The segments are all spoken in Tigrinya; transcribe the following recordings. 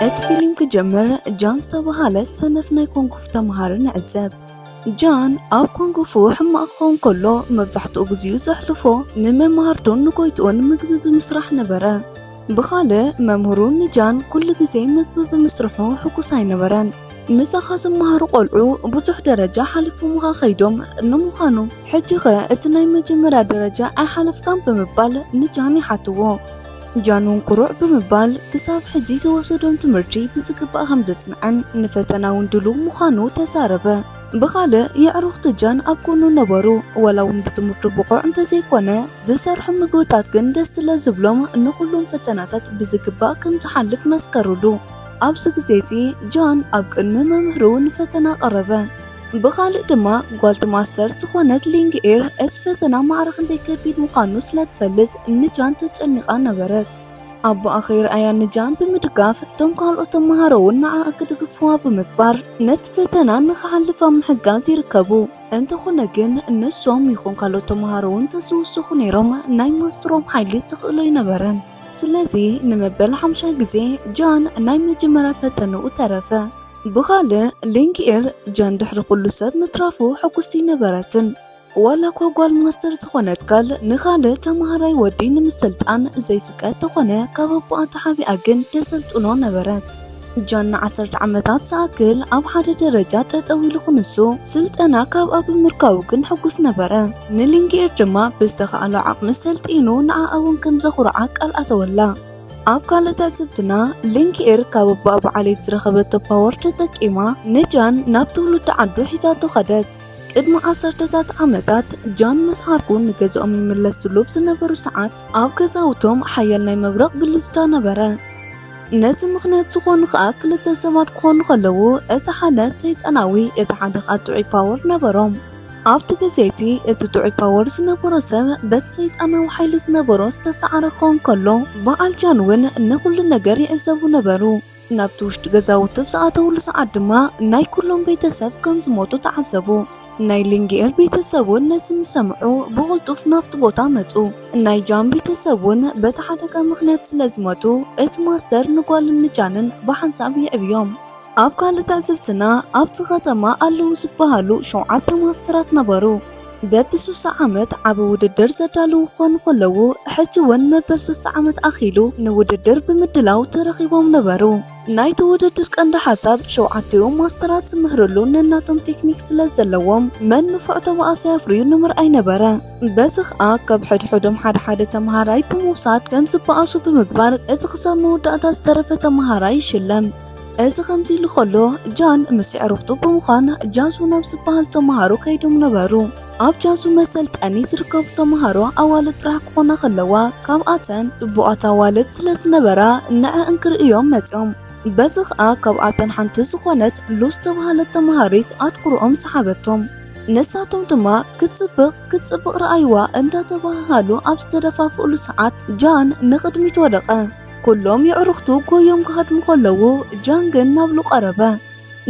እቲ ፊልም ክጀምር፣ ጃን ዝተባህለ ሰነፍ ናይ ኮንግፉ ተምሃሪ ንዕዘብ። ጃን ኣብ ኮንግፉ ሕማቕ ክኸውን ከሎ፣ መብዛሕትኡ ግዜኡ ዘሕልፎ ንመማህርቱን ንጎይትኡን ምግቢ ብምስራሕ ነበረ። ብኻልእ፣ መምህሩ ንጃን ኩሉ ግዜ ምግቢ ብምስርሑ ሕጉስ ኣይነበረን። ምሳኻ ዝመሃሩ ቆልዑ ብዙሕ ደረጃ ሓሊፎምኻ ከይዶም፣ ንምዃኑ ሕጂኸ እቲ ናይ መጀመርያ ደረጃ ኣይሓለፍካን? ብምባል ንጃን ይሓትዎ። ጃን እውን ኩሩዕ ብምባል ክሳብ ሕጂ ዝወሰዶም ትምህርቲ ብዝግባእ ከም ዘጽንዐን ንፈተና እውን ድሉው ምዃኑ ተዛረበ። ብኻልእ፣ የዕሩኽቲ ጃን ኣብ ጎኑ ነበሩ። ዋላ እውን ብትምህርቱ ብቑዕ እንተዘይኮነ፣ ዝሰርሑ ምግብታት ግን ደስ ስለ ዝብሎም፣ ንኹሎም ፈተናታት ብዝግባእ ከም ዝሓልፍ መስከሩሉ። ኣብዚ ግዜ እዚ፣ ጃን ኣብ ቅድሚ መምህሩ ንፈተና ቀረበ። ብኻልእ ድማ፣ ጓልቲ ማስተር ዝኾነት ሊንግ ኤር እቲ ፈተና ማዕረ ክንደይ ከቢድ ምዃኑ ስለ ትፈልጥ፣ ንጃን ተጨኒቓ ነበረት። ኣቦኣ ከይርኣያ ንጃን ብምድጋፍ፣ እቶም ካልኦት ተምሃሮ እውን ንዓኣ ክድግፍዋ ብምግባር፣ ነቲ ፈተና ንኽሓልፍ ኣብ ምሕጋዝ ይርከቡ። እንተኾነ ግን፣ ንሶም ይኹን ካልኦት ተምሃሮ እውን ተዝውስኹ ነይሮም፣ ናይ ማስተሮም ሓይሊ ዝኽእሎ ኣይነበረን። ስለዚ፣ ንመበል ሓምሻይ ግዜ ጃን ናይ መጀመርያ ፈተንኡ ተረፈ። ብኻልእ፣ ሊንግ ኤር ጃን ድሕሪ ኩሉ ሰብ ምትራፉ ሕጉስቲ ኣይነበረትን። ዋላ እኳ ጓል ማስተር ዝኾነት ጋል ንኻልእ ተምሃራይ ወዲ ንምስልጣን ዘይፍቀድ ተኾነ፣ ካብ ኣቦኣ ተሓቢኣ ግን ተሰልጥኖ ነበረት። ጃን ንዓሰርተ ዓመታት ዝኣክል ኣብ ሓደ ደረጃ ጠጠው ኢሉ ክንሱ፣ ስልጠና ካብኣ ብምርካቡ ግን ሕጉስ ነበረ። ንሊንግ ኤር ድማ ብዝተኻእሎ ዓቕሚ ሰልጢኑ ንዓኣ እውን ከም ዘኹርዓ ቃል ኣተወላ። ኣብ ካልእ ትዕዝብትና፣ ሊንግ ኤር ካብ ኣቦኣ ብዓሌት ዝረኸበቶ ፓወር ተጠቂማ ንጃን ናብ ትውልዲ ዓዱ ሒዛቶ ኸደት። ቅድሚ ዓሰርተታት ዓመታት፣ ጃን ምስ ዓርኩ ንገዛኦም ይምለስሉ ኣብ ዝነበሩ ሰዓት፣ ኣብ ገዛውቶም ሓያል ናይ መብረቕ ብልጭታ ነበረ። ነዚ ምኽንያት ዝኾኑ ኸኣ ክልተ ሰባት ክኾኑ ከለዉ፣ እቲ ሓደ ሰይጣናዊ፣ እቲ ሓደ ኸኣ ጥዑይ ፓወር ነበሮም። ኣብቲ ግዜ እቲ፣ እቲ ጥዑይ ፓወር ዝነበሮ ሰብ በቲ ሰይጣናዊ ሓይሊ ዝነበሮ ዝተሰዓረ ክኸውን ከሎ፣ በዓል ጃን እውን ንኹሉ ነገር ይዕዘቡ ነበሩ። ናብቲ ውሽጢ ገዛውቲ ኣብ ዝኣተውሉ ሰዓት ድማ ናይ ኩሎም ቤተሰብ ከም ዝሞቱ ተዓዘቡ። ናይ ሊንግኤር ቤተሰብ እውን ነዚ ምስ ሰምዑ ብቕልጡፍ ናብቲ ቦታ መጹ። ናይ ጃን ቤተሰብ እውን በቲ ሓደጋ ምኽንያት ስለ ዝሞቱ፣ እቲ ማስተር ንጓልን ንጃንን ብሓንሳብ የዕብዮም። ኣብ ካልእ ትዕዝብትና፣ ኣብቲ ከተማ ኣለዉ ዝበሃሉ ሸውዓተ ማስተራት ነበሩ። በብሱሳ ዓመት ዓቢ ውድድር ዘዳልዉ ክኾኑ ከለዉ፣ ሕጂ እውን መበል ሱሳ ዓመት ኣኺሉ ንውድድር ብምድላው ተረኺቦም ነበሩ። ናይቲ ውድድር ቀንዲ ሓሳብ፣ ሸውዓቲኦም ማስተራት ዝምህርሉ ነናቶም ቴክኒክ ስለ ዘለዎም፣ መን ንፉዕ ተባኣሳይ ኣፍርዩ ንምርኣይ ነበረ። በዚ ኸኣ፣ ካብ ሕድሕዶም ሓደ ሓደ ተምሃራይ ብምውሳድ ከም ዝበኣሱ ብምግባር፣ እቲ ክሳብ መወዳእታ ዝተረፈ ተምሃራይ ይሽለም። እዚ ከምዚ ኢሉ ከሎ፣ ጃን ምስ ኣዕሩኽቱ ብምዃን ጃዙ ናብ ዝበሃል ተምሃሮ ከይዶም ነበሩ። ኣብ ጃዙ መሰልጠኒ ዝርከቡ ተምሃሮ ኣዋልድ ጥራሕ ክኾና ከለዋ፣ ካብኣተን ጽቡቓት ኣዋልድ ስለ ዝነበራ ንዐኣን ክርእዮም መጺኦም። በዚ ኸኣ ካብኣተን ሓንቲ ዝኾነት ሉስ ዝተባህለት ተምሃሪት ኣትኩሮኦም ሰሓበቶም። ንሳቶም ድማ ክትጽብቕ ክትጽብቕ ረኣይዋ እንዳተባሃሃሉ ኣብ ዝተደፋፍኡሉ ሰዓት ጃን ንቕድሚት ወደቐ። ኩሎም የዕሩኽቱ ጎዮም ክሃድሙ ከለዉ ጃን ግን ናብሉ ቀረበ።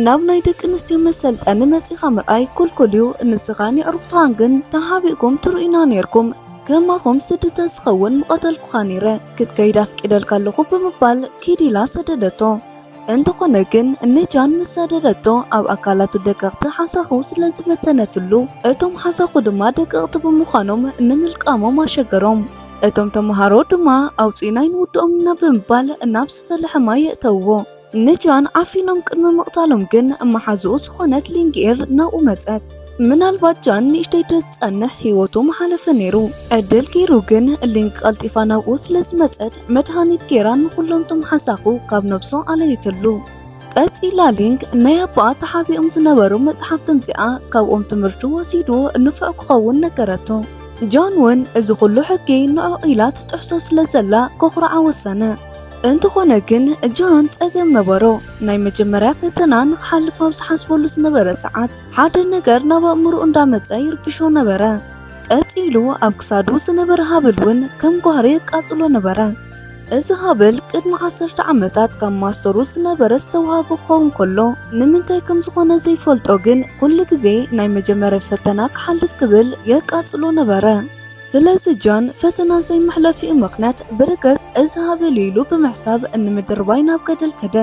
ናብ ናይ ደቂ ኣንስትዮ መሰልጠኒ መጺኻ ምርኣይ ኩልኩል እዩ። ንስኻን የዕሩኽትኻን ግን ተሓቢእኩም ትርእዩና ኔርኩም። ከማኹም ስዲ ተዝኸውን ምቐተልኩኻ ኔረ። ክትከይድ ኣፍቂደልካ ኣለኹ ብምባል ኪድ ኢላ ሰደደቶ። እንተኾነ ግን ንጃን ምስ ሰደደቶ ኣብ ኣካላቱ ደቀቕቲ ሓሳኹ ስለ ዝበተነትሉ፣ እቶም ሓሳኹ ድማ ደቀቕቲ ብምዃኖም ንምልቃሞም ኣሸገሮም። እቶም ተምሃሮ ድማ ኣውጺእና ኣይንውድኦም ኢና ብምባል ናብ ዝፈለሐ ማይ የእተውዎ። ንጃን ዓፊኖም ቅድሚ ምቕታሎም ግን መሓዝኡ ዝኾነት ሊንግኤር ናብኡ መጸት። ምናልባት ጃን ንእሽተይ ተዝጸንሕ ህይወቱ ምሓለፈ ነይሩ። ዕድል ገይሩ ግን ሊንግ ቀልጢፋ ናብኡ ስለ ዝመጸት መድሃኒት ገይራ ንኹሎም ቶም ሓሳኹ ካብ ነብሱ ኣለየትሉ። ቀጺላ ሊንግ ናይ ኣቦኣ ተሓቢኦም ዝነበሩ መጽሓፍቲ ኣምጺኣ ካብኦም ትምህርቲ ወሲዱ ንፉዕ ክኸውን ነገረቶ። ጃን እውን እዚ ኩሉ ሕጊ ንዕኡ ኢላ ትጥሕሶ ስለ ዘላ ከኹርዓ ወሰነ። እንተኾነ ግን ጃን ጸገም ነበሮ። ናይ መጀመርያ ፈተና ንኽሓልፍ ኣብ ዝሓስበሉ ዝነበረ ሰዓት ሓደ ነገር ናብ ኣእምሮኡ እንዳመጸ ይርብሾ ነበረ። ቀጺሉ ኣብ ክሳዱ ዝነበረ ሃብል እውን ከም ጓህሪ የቃጽሎ ነበረ። እዚ ሃብል ቅድሚ ዓሰርተ ዓመታት ካብ ማስተሩ ዝነበረ ዝተዋህቦ ክኸውን ከሎ፣ ንምንታይ ከም ዝኾነ ዘይፈልጦ ግን ኩሉ ግዜ ናይ መጀመርያ ፈተና ክሓልፍ ክብል የቃጽሎ ነበረ። ስለዚ ጃን ፈተና ዘይመሕለፊኡ ምኽንያት ብርግጽ እዚ ሃብል እዩ ኢሉ ብምሕሳብ ንምድርባይ ናብ ገደል ከደ።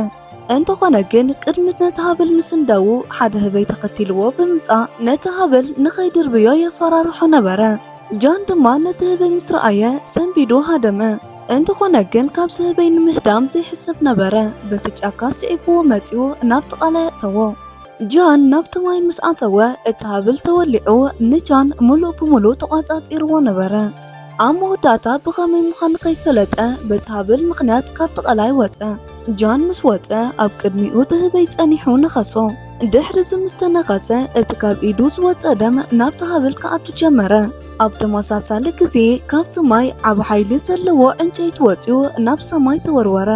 እንተኾነ ግን ቅድሚ ነቲ ሃብል ምስንዳዉ ሓደ ህበይ ተኸቲልዎ ብምምጻእ ነቲ ሃብል ንኸይድርብዮ የፈራርሖ ነበረ። ጃን ድማ ነቲ ህበይ ምስ ረኣየ ሰንቢዱ ሃደመ። እንተኾነ ግን ካብዚ ህበይ ንምህዳም ዘይሕሰብ ነበረ። በቲ ጫካ ስዒብዎ መጺኡ ናብቲ ቀላይ ኣእተዎ። ጃን ናብቲ ማይ ምስ ኣተወ እቲ ሃብል ተወሊዑ ንጃን ምሉእ ብምሉእ ተቋጻጺርዎ ነበረ። ኣብ መወዳእታ ብኸመይ ምዃኑ ከይፈለጠ በቲ ሃብል ምኽንያት ካብቲ ቀላይ ወጸ። ጃን ምስ ወጸ ኣብ ቅድሚኡ እቲ ህበይ ጸኒሑ ነኸሶ። ድሕሪ እዚ ምስ ተነኸሰ እቲ ካብ ኢዱ ዝወጸ ደም ናብቲ ሃብል ክኣቱ ጀመረ። ኣብ ተመሳሳሊ ግዜ ካብቲ ማይ ዓቢ ሓይሊ ዘለዎ ዕንጨይቲ ወጺኡ ናብ ሰማይ ተወርወረ።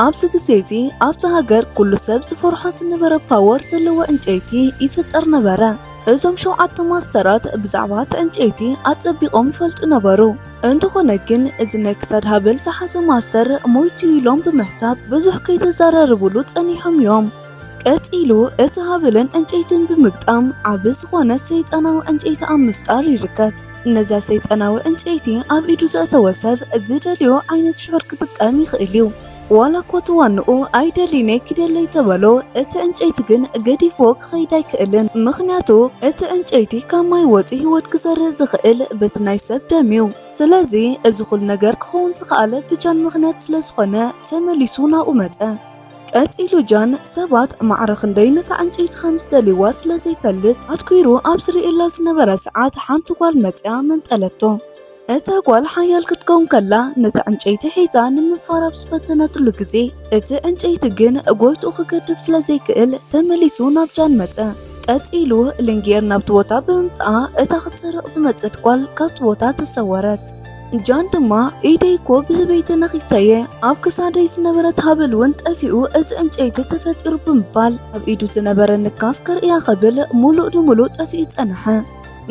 ኣብዚ ግዜ እዚ ኣብቲ ሃገር ኩሉ ሰብ ዝፈርሖ ዝነበረ ፓወር ዘለዎ ዕንጨይቲ ይፍጠር ነበረ። እዞም ሸውዓተ ማስተራት ብዛዕባ እቲ ዕንጨይቲ ኣጸቢቖም ይፈልጡ ነበሩ። እንተኾነ ግን እዚ ናይ ክሳድ ሃብል ዝሓዘ ማስተር ሞይቱ ኢሎም ብምሕሳብ ብዙሕ ከይተዘራረብሉ ጸኒሖም እዮም። ቀጺሉ እቲ ሃብልን ዕንጨይትን ብምግጣም ዓቢ ዝኾነ ሰይጣናዊ ዕንጨይቲ ኣብ ምፍጣር ይርከብ። ነዛ ሰይጣናዊ ዕንጨይቲ ኣብ ኢዱ ዘእተወ ሰብ ዝደልዮ ዓይነት ሽዑር ክጥቀም ይኽእል እዩ። ዋላ እኮ እቲ ዋንኡ ኣይደልይን እየ ኪደለይ ተበሎ፣ እቲ ዕንጨይቲ ግን ገዲፍዎ ክኸይድ ኣይክእልን። ምኽንያቱ እቲ ዕንጨይቲ ካብ ማይ ወጺኡ ህይወት ክዘርእ ዝኽእል በቲ ናይ ሰብ ደም እዩ። ስለዚ እዚ ኩሉ ነገር ክኸውን ዝኸኣለ ብጃን ምኽንያት ስለ ዝኾነ ተመሊሱ ናብኡ መጸ። ቀጺሉ ጃን ሰባት ማዕረ ክንደይ ነታ ዕንጨይቲ ከም ዝደልይዋ ስለ ዘይፈልጥ ኣትኲሩ ኣብ ዝርእየላ ዝነበረ ሰዓት ሓንቲ ጓል መጺኣ መንጠለቶ። እታ ጓል ሓያል ክትከውን ከላ ነታ ዕንጨይቲ ሒዛ ንምፍራር ኣብ ዝፈተነትሉ ግዜ እቲ ዕንጨይቲ ግን ጎይትኡ ክገድፍ ስለ ዘይክእል ተመሊሱ ናብ ጃን መጸ። ቀጺሉ ሊንግየር ናብቲ ቦታ ብምምጽኣ እታ ክትሰርቕ ዝመጸት ጓል ካብቲ ቦታ ተሰወረት። ጃን ድማ ኢደይ እኮ ብህበይ ተነኺሰየ፣ ኣብ ክሳደይ ዝነበረት ሃብል እውን ጠፊኡ እዚ ዕንጨይቲ ተፈጢሩ ብምባል ኣብ ኢዱ ዝነበረ ንካስ ከርእያ ክብል ሙሉእ ንሙሉእ ጠፊኡ ጸንሐ።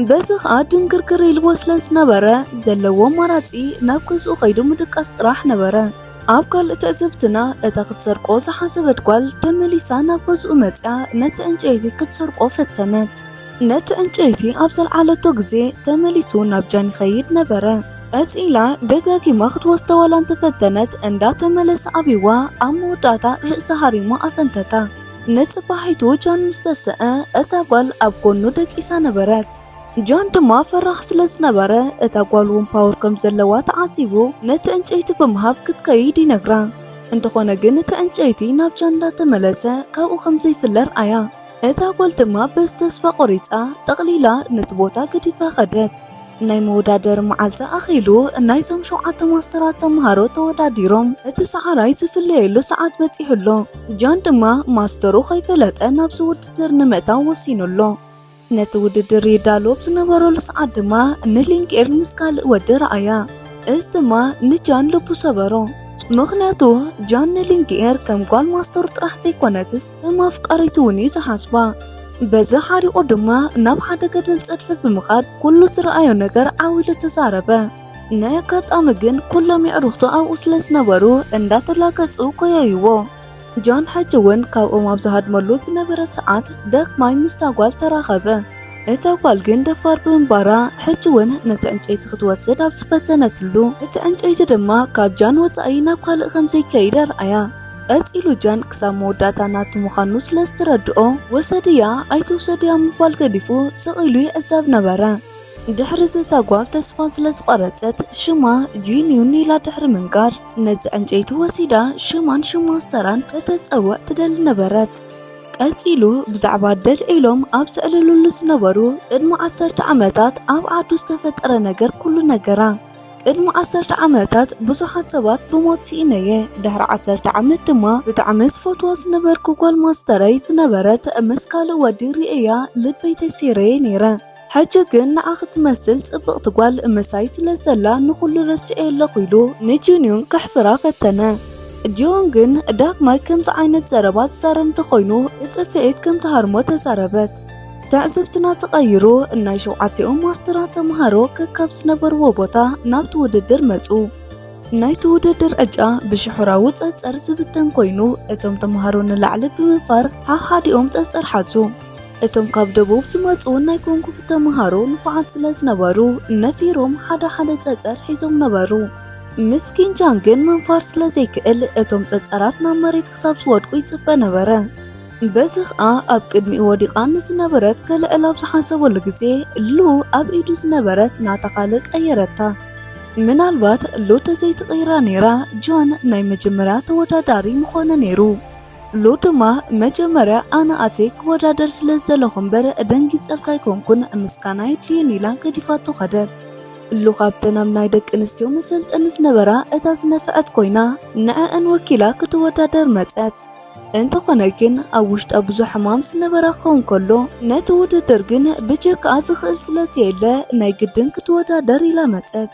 በዚ ኸኣ ድንግርግር ኢልዎ ስለ ዝነበረ ዘለዎ ኣማራጺ ናብ ገዝኡ ከይዱ ምድቃስ ጥራሕ ነበረ። ኣብ ካልእ ትዕዝብትና እታ ክትሰርቆ ዝሓሰበት ጓል ተመሊሳ ናብ ገዝኡ መጺኣ ነቲ ዕንጨይቲ ክትሰርቆ ፈተነት። ነቲ ዕንጨይቲ ኣብ ዘልዓለቶ ግዜ ተመሊሱ ናብ ጃን ይኸይድ ነበረ። ቀጺላ ደጋጊማ ክትወስዶ ዋላ እንተፈተነት እንዳተመለሰ ኣብይዋ ኣብ መወዳእታ ርእሳ ሃሪማ ኣፈንተታ። ንጽባሒቱ ጃን ምስ ተሰአ እታ ጓል ኣብ ጎኑ ደቂሳ ነበረት። ጃን ድማ ፈራሕ ስለ ዝነበረ እታ ጓል እውን ፓወር ከም ዘለዋ ተዓዚቡ ነቲ ዕንጨይቲ ብምሃብ ክትከይድ ይነግራ። እንተኾነ ግን እቲ ዕንጨይቲ ናብ ጃን እንዳተመለሰ ካብኡ ከም ዘይፍለ ኣርኣያ። እታ ጓል ድማ በዚ ተስፋ ቆሪጻ ጠቕሊላ ነቲ ቦታ ገዲፋ ከደት። ናይ መወዳደሪ መዓልቲ ኣኺሉ ናይዞም ሸውዓተ ማስተራት ተምሃሮ ተወዳዲሮም እቲ ሰዓራይ ዝፍለየሉ ሰዓት በጺሑ ኣሎ። ጃን ድማ ማስተሩ ከይፈለጠ ናብዚ ውድድር ንምእታው ወሲኑ ኣሎ። ነቲ ውድድር ይዳሎ ኣብ ዝነበረሉ ሰዓት ድማ ንሊንጌር ምስ ካልእ ወዲ ረኣያ። እዚ ድማ ንጃን ልቡ ሰበሮ። ምኽንያቱ ጃን ንሊንጌር ከም ጓል ማስተሩ ጥራሕ ዘይኮነትስ ከም ኣፍቃሪቱ እውን እዩ ዝሓስባ። በዚ ሓሪቑ ድማ ናብ ሓደ ገደል ጸድፊ ብምኻድ ኩሉ ዝረኣዮ ነገር ዓው ኢሉ ተዛረበ። ናይ ኣጋጣሚ ግን ኩሎም የዕሩኽቱ ኣብኡ ስለ ዝነበሩ እንዳተላገጹ ጎየይዎ። ጃን ሕጂ እውን ካብኦም ኣብ ዝሃድመሉ ዝነበረ ሰዓት ዳግማይ ምስታ ጓል ተራኸበ። እታ ጓል ግን ደፋር ብምንባራ ሕጂ እውን ነቲ ዕንጨይቲ ክትወስድ ኣብ ዝፈተነትሉ እቲ ዕንጨይቲ ድማ ካብ ጃን ወጻኢ ናብ ካልእ ከም ዘይከይድ ኣርኣያ። ቀጺሉ ጃን ክሳብ መወዳእታ ናቱ ምዃኑ ስለ ዝተረድኦ ወሰድያ ኣይትውሰድያ ምባል ገዲፉ ስቕ ኢሉ ይዕዘብ ነበረ። ድሕሪ እዚ እታ ጓል ተስፋ ስለ ዝቖረጸት ሽማ ጂንዩን ኢላ ድሕሪ ምንጋር ነቲ ዕንጨይቲ ወሲዳ ሽማን ሽም ማስተራን ከተጸውዕ ትደሊ ነበረት። ቀጺሉ ብዛዕባ ደልዒሎም ኣብ ዘዕልሉሉ ዝነበሩ ቅድሚ ዓሰርተ ዓመታት ኣብ ዓዱ ዝተፈጠረ ነገር ኩሉ ነገራ። ቅድሚ ዓሰርተ ዓመታት ብዙሓት ሰባት ብሞት ስኢነየ፣ ድሕሪ ዓሰርተ ዓመት ድማ ብጣዕሚ ዝፈትዋ ዝነበርኩ ጓል ማስተረይ ዝነበረት ምስ ካልእ ወዲ ርእየያ ልበይ ተሰይረየ ነይረ። ሕጂ ግን ንዓ ክትመስል ጽብቕቲ ጓል ምሳይ ስለ ዘላ ንኹሉ ረሲዐዮ ኣለኹ ኢሉ ንጂንዩን ከሕፍራ ፈተነ። ጂዮን ግን ዳግማይ ከምዚ ዓይነት ዘረባ ዝዛረብ እንተኾይኑ ብጽፍዒት ከም ትሃርሞ ተዛረበት። ትዕዝብትና ተቐይሩ ናይ ሸውዓቲኦም ማስተራት ተምሃሮ ከካብ ዝነበርዎ ቦታ ናብቲ ውድድር መጹ። ናይቲ ውድድር ዕጫ ብሽሑራዊ ጸጸር ዝብተን ኮይኑ እቶም ተምሃሮ ንላዕሊ ብምንፋር ሓሓዲኦም ጸጸር ሓዙ። እቶም ካብ ደቡብ ዝመጹ ናይ ኮንግ ፉ ተመሃሮ ንፉዓት ስለ ዝነበሩ፣ ነፊሮም ሓደ ሓደ ጸጸር ሒዞም ነበሩ። ምስኪን ጃን ግን ምንፋር ስለ ዘይክእል፣ እቶም ጸጸራት ናብ መሬት ክሳብ ዝወድቁ ይጽበ ነበረ። በዚ ኸኣ ኣብ ቅድሚኡ ወዲቓ ንዝነበረት ከልዕላ ኣብ ዝሓሰበሉ ግዜ፣ ሉ ኣብ ኢዱ ዝነበረት ናታ ካልእ ቀየረታ። ምናልባት ሉ ተዘይትቕይራ ነይራ፣ ጃን ናይ መጀመርያ ተወዳዳሪ ምኾነ ነይሩ። ሉ ድማ መጀመርያ ኣነ ኣትየ ክወዳደር ስለ ዝደለኹ እምበር ደንጊጸልካ ኣይኮንኩን፣ ምስጋና የድልየኒ ኢላ ገዲፋቶ ኸደት። ሉ ካብተን ኣብ ናይ ደቂ ኣንስትዮ መሰልጠኒ ዝነበራ እታ ዝነፍዐት ኮይና፣ ንዐኣን ወኪላ ክትወዳደር መጸት። እንተኾነ ግን ኣብ ውሽጣ ብዙሕ ሕማም ዝነበራ ክኸውን ከሎ፣ ነቲ ውድድር ግን ብጀካኣ ዝኽእል ስለ ዘየለ ናይ ግድን ክትወዳደር ኢላ መጸት።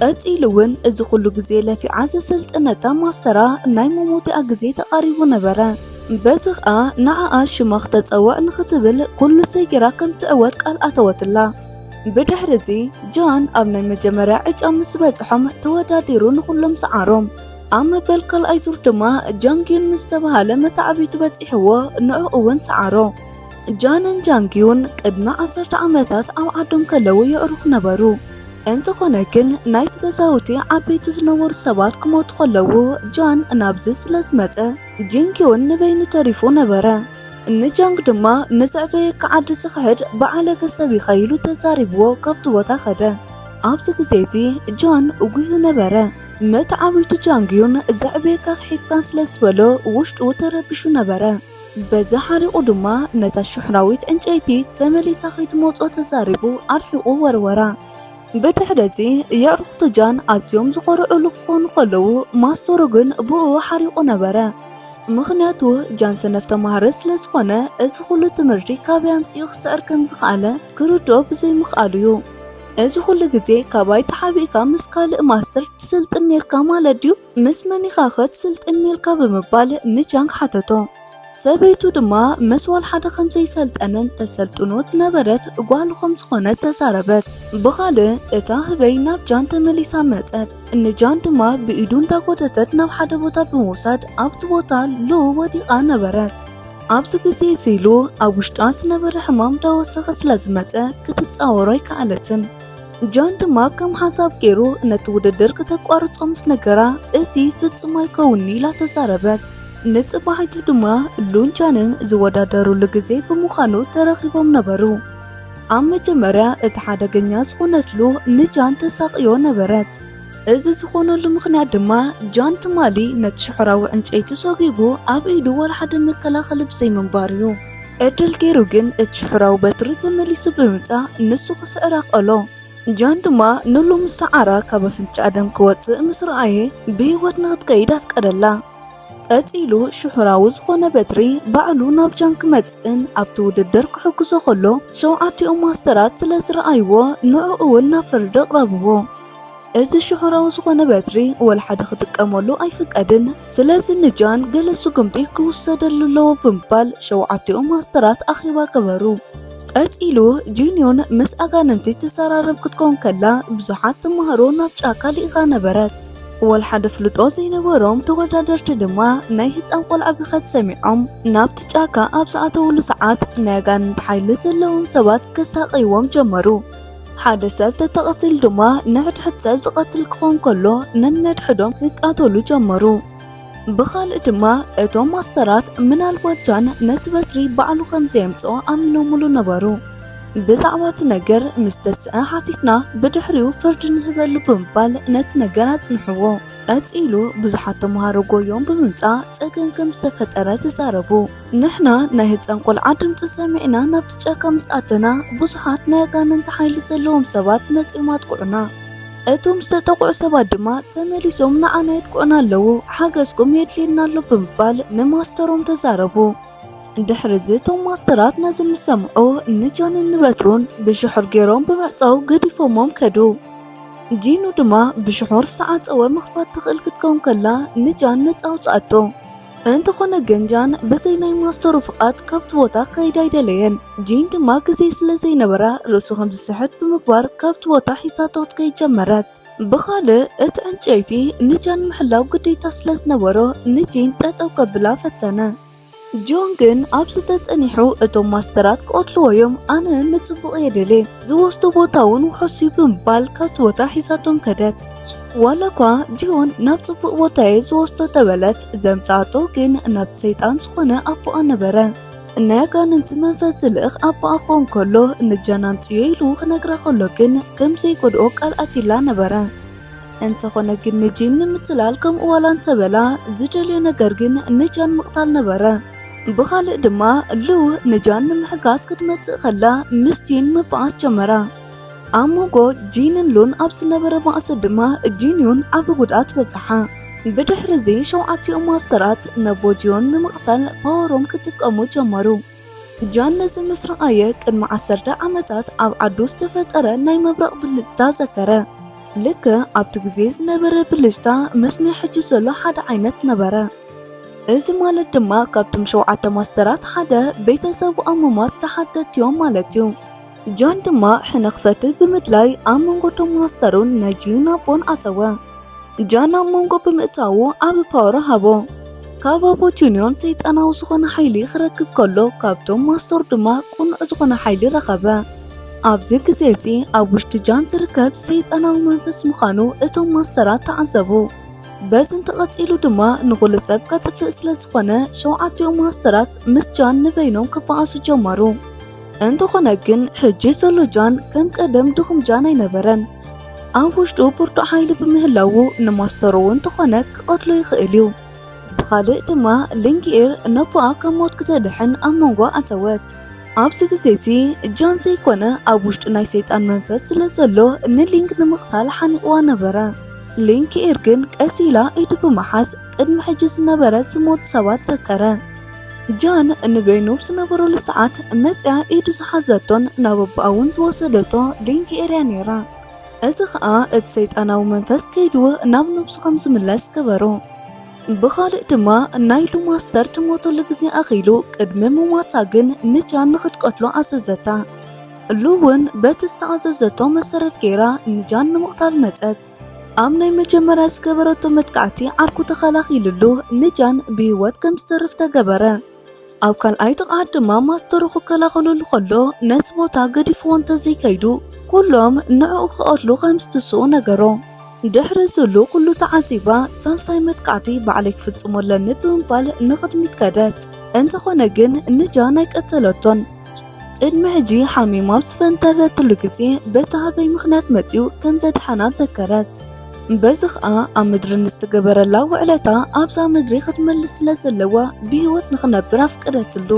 ቀጺሉ እውን እዚ ኩሉ ግዜ ለፊዓ ዘሰልጠነታ ማስተራ ናይ መሞቲኣ ግዜ ተቓሪቡ ነበረ። በዚ ኸኣ ንዓኣ ሽማ ክተጸውዕ ንኽትብል ኩሉ ሰጊራ ከም ትዕወት ቃል ኣተወትላ። ብድሕሪ እዚ ጃን ኣብ ናይ መጀመርያ ዕጫ ምስ በጽሖም ተወዳዲሩ ንኹሎም ሰዓሮም። ኣብ መበል ካልኣይ ዙር ድማ ጃንግዩን ምስ ተባሃለ መተዓቢቱ በጺሕዎ ንዕኡ እውን ሰዓሮ። ጃንን ጃንግዩን ቅድሚ ዓሰርተ ዓመታት ኣብ ዓዶም ከለዉ የዕሩኽ ነበሩ። እንተኾነ ግን ናይቲ ገዛውቲ ዓበይቲ ዝነበሩ ሰባት ክሞቱ ከለዉ ጃን ናብዚ ስለ ዝመጸ ጂንግዩን ንበይኑ ተሪፉ ነበረ። ንጃንግ ድማ ንዘዕበየካ ዓዲ ዝኽሕድ ብዓለገ ሰብ ኢኻ ኢሉ ተዛሪብዎ ካብቲ ቦታ ኸደ። ኣብዚ ግዜ እዚ ጃን እጉዩ ነበረ። መተዓቢቱ ጃንግዩን ዘዕበየካ ክሒድካን ስለ ዝበሎ ውሽጡ ተረቢሹ ነበረ። በዚ ሓሪቑ ድማ ነታ ሽሕራዊት ዕንጨይቲ ተመሊሳ ከይትመጾ ተዛሪቡ ኣርሒቑ ወርወራ። ብድሕሪ እዚ የዕሩኽቱ ጃን ኣዝዮም ዝኾርዑሉ ክኾኑ ከለዉ ማስተሩ ግን ብኡ ሓሪቑ ነበረ። ምኽንያቱ ጃን ሰነፍ ተማሃረ ስለ ዝኾነ እዚ ኩሉ ትምህርቲ ካበይ ኣምጺኡ ክስዕር ከም ዝኸኣለ ክርድኦ ብዘይምኽኣሉ እዩ። እዚ ኩሉ ግዜ ካባይ ተሓቢእካ ምስ ካልእ ማስተር ትስልጥን ኔርካ ማለት ድዩ? ምስ መን ኢኻ ኸ ትስልጥን ኔርካ ብምባል ንጃንግ ሓተቶ። ሰበይቱ ድማ ምስ ዋላ ሓደ ከም ዘይሰልጠነን ተሰልጥኖ ዝነበረት ጓሉ ከም ዝኾነት ተዛረበት። ብኻልእ እታ ህበይ ናብ ጃን ተመሊሳ መጸት። ንጃን ድማ ብኢዱ እንዳጎተተት ናብ ሓደ ቦታ ብምውሳድ ኣብቲ ቦታ ሉ ወዲቓ ነበረት። ኣብዚ ግዜ እዚ ሉ ኣብ ውሽጣ ዝነበረ ሕማም ዳወሰኸ ስለ ዝመጸ ክትጻወሮ ኣይከኣለትን። ጃን ድማ ከም ሓሳብ ገይሩ ነቲ ውድድር ክተቋርጾ ምስ ነገራ፣ እዚ ፍጹም ኣይከውን'ዩ ኢላ ተዛረበት። ንጽባሒቱ ድማ ሉን ጃንን ዝወዳደሩሉ ግዜ ብምዃኑ ተረኺቦም ነበሩ። ኣብ መጀመርያ እቲ ሓደገኛ ዝኾነት ሉ ንጃን ተሳቕዮ ነበረት። እዚ ዝኾነሉ ምኽንያት ድማ ጃን ትማሊ ነቲ ሽሕራዊ ዕንጨይቲ ሰጒጉ ኣብ ኢዱ ዋላ ሓደ መከላኸሊ ብዘይምንባሩ'ዩ። ዕድል ገይሩ ግን እቲ ሽሕራዊ በትሪ ተመሊሱ ብምምጻእ ንሱ ክስዕራ ኣኽኣሎ። ጃን ድማ ንሉ ምስ ሰዓራ ካብ ኣፍንጫኣ ደም ክወጽእ ምስ ረኣየ ብህይወት ንኽትከይድ ኣፍቀደላ። ቀጺሉ ሽሕራዊ ዝኾነ በትሪ ባዕሉ ናብ ጃን ክመጽእን ኣብቲ ውድድር ክሕግዞ ከሎ ሸውዓቲኦም ማስተራት ስለ ዝረኣይዎ ንዕኡ እውን ናብ ፍርዲ ኣቕረብዎ። እዚ ሽሕራዊ ዝኾነ በትሪ ወላ ሓደ ክጥቀመሉ ኣይፍቀድን። ስለዚ ንጃን ገለ ስጉምቲ ክውሰደሉ ኣለዎ ብምባል ሸውዓቲኦም ማስተራት ኣኼባ ገበሩ። ቀጺሉ ጂንዮን ምስ ኣጋንንቲ ትዘራረብ ክትከውን ከላ ብዙሓት ተማሃሮ ናብ ጫካ ልኢኻ ነበረት። ወላ ሓደ ፍልጦ ዘይነበሮም ተወዳደርቲ ድማ ናይ ህጻን ቆልዓ ብኸት ሰሚዖም ናብቲ ጫካ ኣብ ዝኣተውሉ ሰዓት ናይ ኣጋንንቲ ሓይሊ ዘለዎም ሰባት ከሳቐይዎም ጀመሩ። ሓደ ሰብ ተተቐቲሉ ድማ ንሕድሕድ ሰብ ዝቐትል ክኾን ከሎ ነንሕድሕዶም ክቃተሉ ጀመሩ። ብኻልእ ድማ እቶም ማስተራት ምናልባት ጃን ነቲ በትሪ ባዕሉ ከም ዘየምጽኦ ኣሚኖምሉ ነበሩ። ብዛዕባ እቲ ነገር ምስ ተስአ ሓቲትና ብድሕሪኡ ፍርዲ ንህበሉ ብምባል ነቲ ነገር ኣጽንሕዎ። ቀጺሉ ብዙሓት ተምሃሮ ጎዮም ብምምጻእ ጸገም ከም ዝተፈጠረ ተዛረቡ። ንሕና ናይ ህጻን ቆልዓ ድምጺ ሰሚዕና ናብቲ ጫካ ምስ ኣተና ብዙሓት ናይ ኣጋንንቲ ሓይሊ ዘለዎም ሰባት መጺኦም ኣጥቅዑና። እቶም ዝተጠቕዑ ሰባት ድማ ተመሊሶም ንዓና የጥቅዑና ኣለዉ፣ ሓገዝኩም የድልየና ኣሎ ብምባል ንማስተሮም ተዛረቡ። ድሕሪ እዚ እቶም ማስተራት ነዚ ምስ ሰምዑ ንጃንን ንበትሩን ብሽሑር ገይሮም ብምዕጻው ገዲፎሞም ከዱ። ጂኑ ድማ ብሽሑር ዝተዓጸወ ምኽፋት ትኽእል ክትከውን ከላ ንጃን ነጻ ኣውጽኣቶ። እንተኾነ ግን ጃን ብዘይ ናይ ማስተሩ ፍቓድ ካብቲ ቦታ ክኸይድ ኣይደለየን። ጂን ድማ ግዜ ስለ ዘይነበራ ርእሱ ከም ዝስሕት ብምግባር ካብቲ ቦታ ሒዛቶ ክትከይድ ጀመረት። ብኻልእ እቲ ዕንጨይቲ ንጃን ምሕላው ግዴታ ስለ ዝነበሮ ንጂን ጠጠው ከብላ ፈተነ። ጆን ግን ኣብዚ ተጸኒሑ እቶም ማስተራት ክቐትልዎ እዮም፣ ኣነ ንጽቡቕ እየ ደልየ፣ ዝወስዶ ቦታ እውን ውሑስ እዩ ብምባል ካብቲ ቦታ ሒዛቶም ከደት። ዋላ እኳ ጂዮን ናብ ጽቡቕ ቦታ እየ ዝወስዶ ተበለት፣ ዘምጽኣቶ ግን ናብ ሰይጣን ዝኾነ ኣቦኣ ነበረ። ናይ ኣጋንንቲ መንፈስ ዝልእኽ ኣቦኣ ክኸውን ከሎ ንጃን ኣምጽዮ ኢሉ ክነግራ ከሎ ግን ከም ዘይጎድኦ ቃል ኣትይላ ነበረ። እንተኾነ ግን ንጂን ንምትላል ከምኡ ዋላ እንተበላ ዝደልዮ ነገር ግን ንጃን ምቕታል ነበረ። ብኻልእ ድማ ሉ ንጃን ንምሕጋዝ ክትመጽእ ከላ ምስ ጂን ምባኣስ ጀመራ። ኣብ መንጎ ጂንን ሉን ኣብ ዝነበረ ባእሲ ድማ ጂንዩን ዓቢ ጉድኣት በጽሓ። ብድሕሪ እዚ ሸውዓቲኦም ማስተራት ነቦ ጂዮን ንምቕታል ፓወሮም ክጥቀሙ ጀመሩ። ጃን ነዚ ምስ ረኣየ ቅድሚ ዓሰርተ ዓመታት ኣብ ዓዱ ዝተፈጠረ ናይ መብረቕ ብልጭታ ዘከረ። ልክዕ ኣብቲ ግዜ ዝነበረ ብልጭታ ምስ ናይ ሕጂ ዘሎ ሓደ ዓይነት ነበረ። እዚ ማለት ድማ ካብቶም ሸውዓተ ማስተራት ሓደ ቤተሰቡ ኣብ ምሟት ተሓተትቲ እዮም ማለት እዩ። ጃን ድማ ሕነ ክፈቲ ብምድላይ ኣብ መንጎ ቶም ማስተሩን ናይ ጂን ኣቦን ኣተወ። ጃን ኣብ መንጎ ብምእታዉ ዓቢ ፓወር ሃቦ። ካብ ኣቦ ጂንዩን ሰይጣናዊ ዝኾነ ሓይሊ ክረክብ ከሎ ካብቶም ማስተር ድማ ቅኑዕ ዝኾነ ሓይሊ ረኸበ። ኣብዚ ግዜ እዚ ኣብ ውሽጢ ጃን ዝርከብ ሰይጣናዊ መንፈስ ምዃኑ እቶም ማስተራት ተዓዘቡ። በዚ እንተቐጺሉ ድማ ንኹሉ ሰብ ከጥፍእ ስለ ዝኾነ ሸውዓቲኦም ማስተራት ምስ ጃን ንበይኖም ክበኣሱ ጀመሩ። እንተኾነ ግን ሕጂ ዘሎ ጃን ከም ቀደም ድኹም ጃን ኣይነበረን። ኣብ ውሽጡ ብርቱዕ ሓይሊ ብምህላዉ ንማስተሩ እውን እንተኾነ ክቐትሎ ይኽእል እዩ። ብኻልእ ድማ ሊንግኤር ነቦኣ ካብ ሞት ክተድሕን ኣብ መንጎ ኣተወት። ኣብዚ ግዜ እዚ ጃን ዘይኮነ ኣብ ውሽጡ ናይ ሰይጣን መንፈስ ስለ ዘሎ ንሊንግ ንምቕታል ሓኒቕዋ ነበረ። ሊንግኤር ግን ቀስ ኢላ ኢዱ ብምሓዝ ቅድሚ ሕጂ ዝነበረ ዝሞቱ ሰባት ዘከረ። ጃን ንበይኑ ብዝነበረሉ ሰዓት መጽያ ኢዱ ዝሓዘቶን ናብ ኣቦኣ እውን ዝወሰደቶ ሊንግኤር እያ ነይራ። እዚ ኸኣ እቲ ሰይጣናዊ መንፈስ ከይዱ ናብ ነብሱ ከም ዝምለስ ገበሮ። ብኻልእ ድማ ናይ ሉ ማስተር ትሞተሉ ግዜ ኣኺሉ ቅድሚ ምሟታ ግን ንጃን ንኽትቀትሎ ኣዘዘታ። ሉ እውን በቲ ዝተኣዘዘቶ መሰረት ገይራ ንጃን ንምቕታል መጸት። ኣብ ናይ መጀመርያ ዝገበረቶ መጥቃዕቲ ዓርኩ ተኸላኺሉሉ ንጃን ብህይወት ከም ዝተርፍ ተገበረ። ኣብ ካልኣይ ጥቕዓት ድማ ማስተሩ ክከላኸለሉ ከሎ ነቲ ቦታ ገዲፍዎ እንተዘይከይዱ ኩሎም ንዕኡ ክቐትሉ ከም ዝትስኡ ነገሮ። ድሕሪ ዝሉ ኩሉ ተዓዚባ ሳልሳይ መጥቃዕቲ ባዕለይ ክፍጽሞ ኣለኒ ብምባል ንቕድሚት ከደት። እንተኾነ ግን ንጃን ኣይቀተለቶን። ቅድሚ ሕጂ ሓሚማ ኣብ ዝፈንጠዘትሉ ግዜ በቲ ሃበይ ምኽንያት መጺኡ ከም ዘድሓና ዘከረት። በዚ ኸኣ ኣብ ምድሪ ንዝተገበረላ ውዕለታ ኣብዛ ምድሪ ክትመልስ ስለ ዘለዋ ብህይወት ንኽነብር ኣፍቀደትሉ።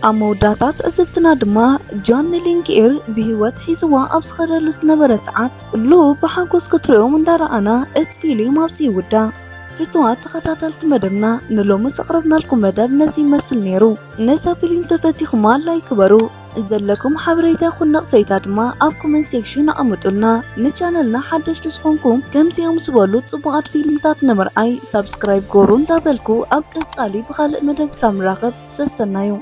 ኣብ መወዳእታ ትዕዝብትና ድማ ጃን ንሊንግኤር ብህይወት ሒዝዋ ኣብ ዝኸደሉ ዝነበረ ሰዓት ሉ ብሓጎስ ክትርእዮም እንዳረኣና እቲ ፊልም ኣብዚ ይውዳእ። ፍቱዋት ተኸታተልቲ መደብና ንሎሚ ዘቕረብናልኩም መደብ ነዚ ይመስል ነይሩ። ነዛ ፊልም ተፈቲኹማ ላይክ ግበሩ። ዘለኩም ሓበሬታ ይኹን ነቕፌታ ድማ ኣብ ኮመንት ሴክሽን ኣቐምጡልና። ንቻነልና ሓደሽቲ ዝኾንኩም ከምዚኦም ዝበሉ ጽቡቓት ፊልምታት ንምርኣይ ሳብስክራይብ ግበሩ እንዳበልኩ ኣብ ቀጻሊ ብኻልእ መደብ ክሳብ ንራኸብ ሰሰናዩ።